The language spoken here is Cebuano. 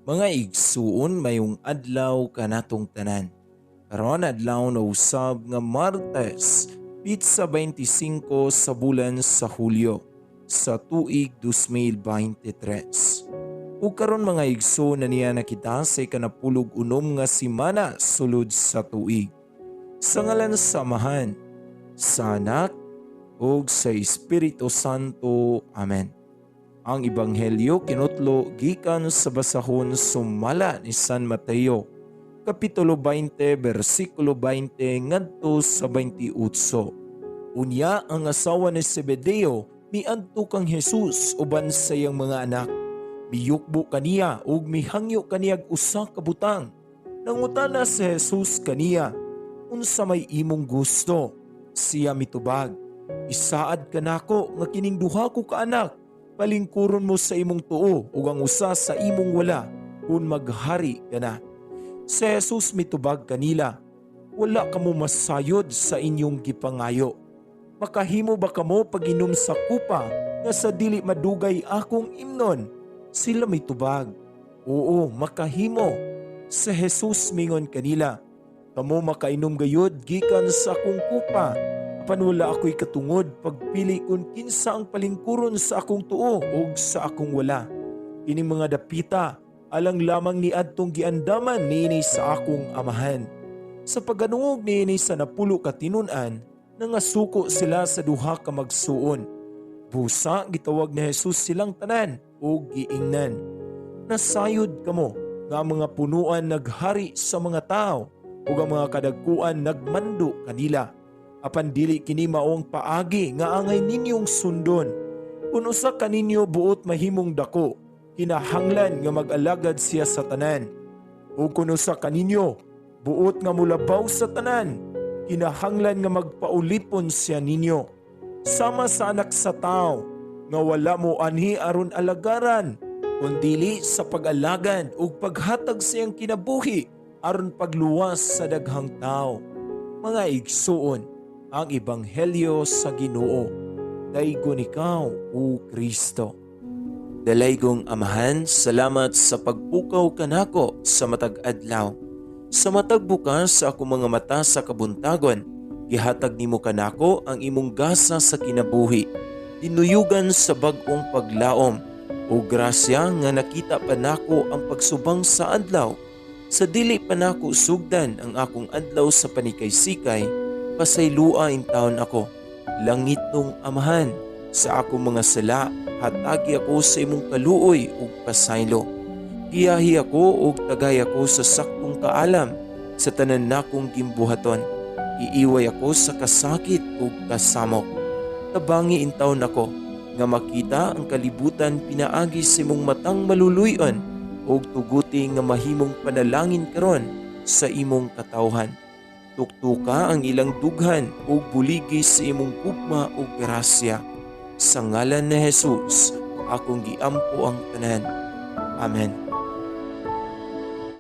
Mga igsuon, mayong adlaw kanatong tanan. Karon adlaw na usab nga Martes, pitsa 25 sa bulan sa Hulyo sa tuig 2023. Ug karon, mga igsoon, na niya nakita sa ikanapulog unom nga simana sulod sa tuig. Sa ngalan sa Amahan, sa Anak, ug sa Espiritu Santo. Amen. Ang Ebanghelyo kinutlo gikan sa basahon sumala ni San Mateo, Kapitulo 20, versikulo 20 ngadto sa 28. Unya ang asawa ni Zebedeo miadto kang Jesus uban sa iyang mga anak. Miyukbo kaniya ug mihangyo kaniyag usa ka butang. Nangutana si Jesus kaniya, "Unsa may imong gusto?" Siya mitubag, "Isaad kanako nga kining duha ko ka anak palingkuron mo sa imong tuo ug ang usa sa imong wala kung maghari ka na." Si Jesus mitubag kanila, "Wala kamo masayod sa inyong gipangayo. Makahimo ba kamo pag-inom sa kupa nga sa dili madugay akong imnon?" Sila mitubag, "Oo, makahimo." Si Jesus mingon kanila, "Kamo makainom gayud gikan sa akong kupa, apan wala ako'y katungod pagpili kung kinsa ang palingkuron sa akong tuo ug sa akong wala. Kining mga dapita alang lamang ni adtong giandaman niini sa akong Amahan." Sa pagdungog niini sa 10 ka tinun-an, nangasuko sila sa duha ka magsuon. Busa gitawag ni Jesus silang tanan ug giingnan, "Nasayod kamo nga ang mga punuan naghari sa mga tao ug ang mga kadagkuan nagmando kanila. Apan dili kini mao ang paagi nga angay ninyong sundon. Kung usa kaninyo buot mahimong dako, kinahanglan nga mag-alagad siya sa tanan. Ug kung usa kaninyo buot nga mulabaw sa tanan, kinahanglan nga magpaulipon siya ninyo. Sama sa Anak sa Tao nga wala mo anhi aron alagaran, kundili sa pag-alagad ug paghatag sa iyang kinabuhi aron pagluwas sa daghang tao." Mga igsuon, ang ebanghelyo sa Ginoo. Daygon ikaw, O Kristo. Dalaygong Amahan, salamat sa pagpukaw kanako sa matag adlaw. Sa matag bukas sa akong mga mata sa kabuntagon, gihatag nimo kanako ang imong gasa sa kinabuhi. Dinuyugan sa bag-ong paglaom o grasya nga nakita pa nako ang pagsubang sa adlaw. Sa dili pa nako sugdan ang akong adlaw sa panikay-sikay, pasaylua intawon ako. Langitnong Amahan, sa akong mga sala, hatagi ako sa imong kaluoy ug pasaylo. Giyahi ako ug tagay ako sa saktong kaalam sa tanan nakong gimbuhaton. Iiway ako sa kasakit ug kasamok. Tabangi intawon ako nga makita ang kalibutan pinaagi sa imong matang maluluy-on ug tuguti nga mahimong panalangin karon sa imong katawhan. Tuktuka ang ilang dughan ug buligi sa imong gugma ug grasya. Sa ngalan ni Jesus, akong giampo ang tanan. Amen.